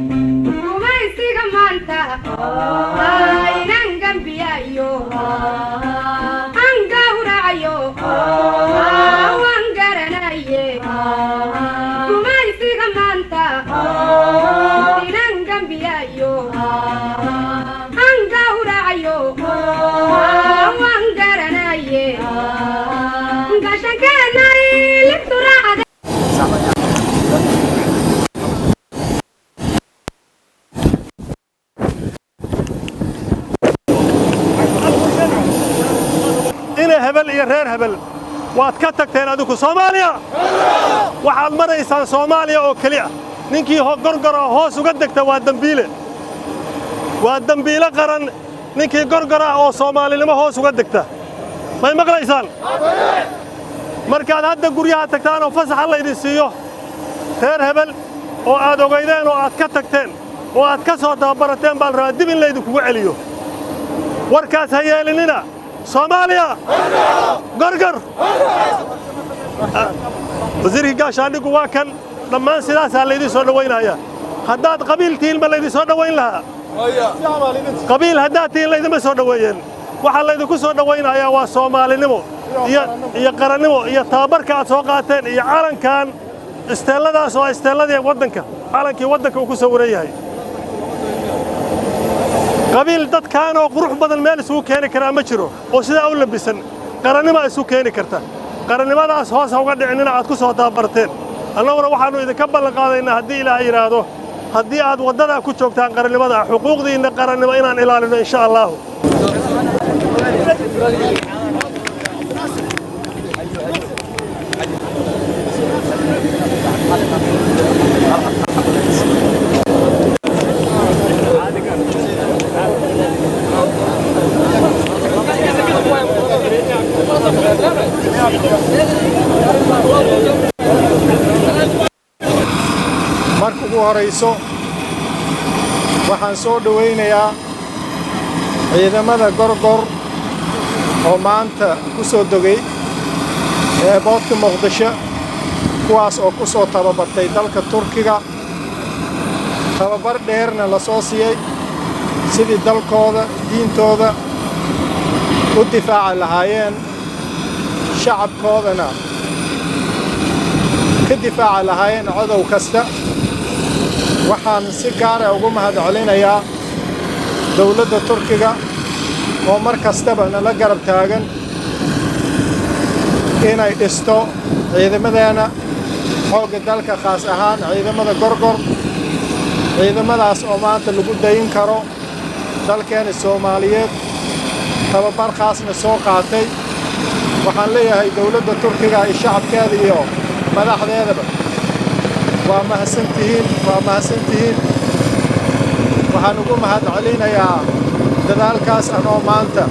Gumaysiga maanta inaan gambiyayo aan gawracayo waan garanaye. Gumaysiga maanta inaan gambiyayo aan gawracayo waan garanaye. Gashankeenay libtu raacde. Ina hebel iyo reer hebel waad ka tagteen adigu. Soomaaliya waxaad maraysaan Soomaaliya oo keli ah. Ninkii Gorgora hoos uga degta waa dembiile, waa dembiile qaran. Ninkii Gorgora oo Soomaalinimo hoos uga degta, may maqlaysaan? Markaad hadda guryaha tagtaan oo fasaxa laydin siiyo, reer hebel oo aad ogaydeen oo aad ka tagteen oo aad ka soo tababarateen baa la rabaa dib in laydinkugu celiyo. Warkaas ha yeelinina. Soomaaliya, Gorgor! Wasiirkii gaashaandhiggu waa kan. Dhammaan sidaasaa laydin soo dhowaynaya. Haddaad qabiil tihiin, ma laydin soo dhowayn lahaa? Qabiil haddaad tihiin, laydinma soo dhoweeyeen. Waxaa laydinku soo dhowaynayaa waa Soomaalinimo iyo qarannimo iyo tababarka aad soo qaateen iyo calankan isteelladaas oo isteelladii waddanka, calankii waddanka uu ku sawiran yahay. Qabiil dadkaanoo qurux badan meel isugu keeni karaa ma jiro oo sidaa u labisan. Qarannima isu keeni karta. Qarannimadaas hoos ha uga dhicinina aad ku soo tababarteen. Annaguna waxaannu idinka ballan qaadaynaa, haddii Ilaahay yidhaahdo, haddii aad waddadaa ku joogtaan qarannimada, xuquuqdiinna qarannimo inaan ilaalino, insha Allaahu. Marka ugu horayso, waxaan soo dhowaynayaa ciidamada Gorgor oo maanta ku soo degay airportka Muqdisho, kuwaas oo ku soo tababartay dalka Turkiga, tababar dheerna la soo siiyey sidii dalkooda, diintooda u difaaci lahaayeen, shacabkoodana ka difaaci lahaayeen codow kasta. Waxaan si gaara ugu mahad celinayaa dowladda Turkiga oo mar kastaba nala garab taagan inay dhisto ciidamadeenna xoogga dalka, khaas ahaan ciidamada Gorgor, ciidamadaas oo maanta lagu dayin karo dalkeena Soomaaliyeed, tababar khaasna soo qaatay. Waxaan leeyahay dowladda Turkiga iyo shacabkeeda iyo madaxdeedaba, waa mahadsantihiin, waa mahadsantihiin. Waxaan ugu mahad celinayaa dadaalkaas anoo maanta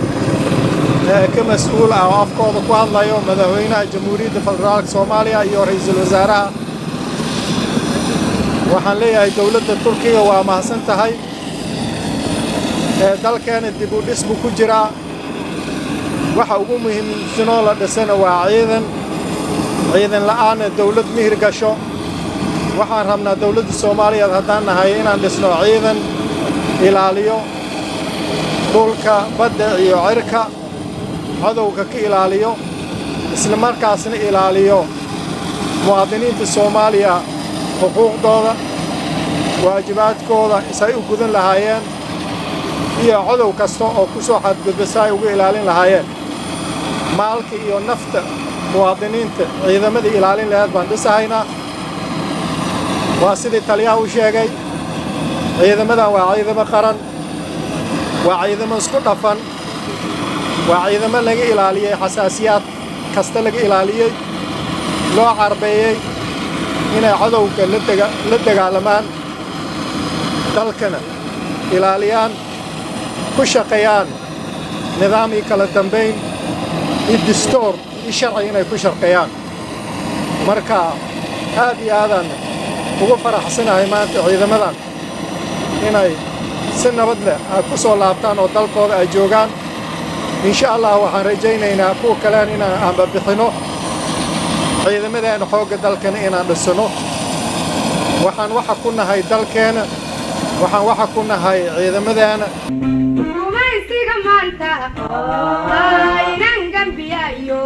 ka mas-uul ah oo afkooda ku hadlayo Madaxweynaha Jamhuuriyadda Federaalka Soomaaliya iyo Ra'iisul Wasaaraha. Waxaan leeyahay dowladda Turkiga waa mahadsan tahay. Dalkeena dib u dhis buu ku jiraa. Waxa ugu muhiimsanoo la dhisana waa ciidan. Ciidan la'aanna dowlad mihir gasho. Waxaan rabnaa dowladda Soomaaliyeed haddaan nahay inaan dhisno ciidan ilaaliyo dhulka, badda iyo cirka, cadowga ka ilaaliyo, isla markaasna ilaaliyo muwaadiniinta Soomaaliya xuquuqdooda, waajibaadkooda say u gudan lahaayeen, iyo codow kasta oo ku soo xadgudba si ay uga ilaalin lahaayeen maalka iyo nafta muwaadiniinta. Ciidamadii ilaalin laheed baan dhisahaynaa. Waa sidii taliyaha u sheegay, ciidamadan waa ciidamo qaran, waa ciidamo isku dhafan, waa ciidamo laga ilaaliyey xasaasiyaad kasta, laga ilaaliyey, loo carbeeyey inay cadowga la dagaalamaan, dalkana ilaaliyaan, ku shaqeeyaan nidaam iyo kala dambayn iyo distoor iyo sharci inay ku shaqeeyaan. Marka aad iyo aadaan ugu faraxsanahay maanta ciidamadan inay si nabad leh ay ku soo laabtaan oo dalkooda ay joogaan. Insha Allah waxaan rajaynaynaa kuwa kalen inaan aanba bixinno, ciidamadeenna xoogga dalkana inaan dhisano. Waxaan waxa ku nahay dalkeena, waxaan waxa ku nahay ciidamadeena. Gumaysiga maanta inaan gambiyayo.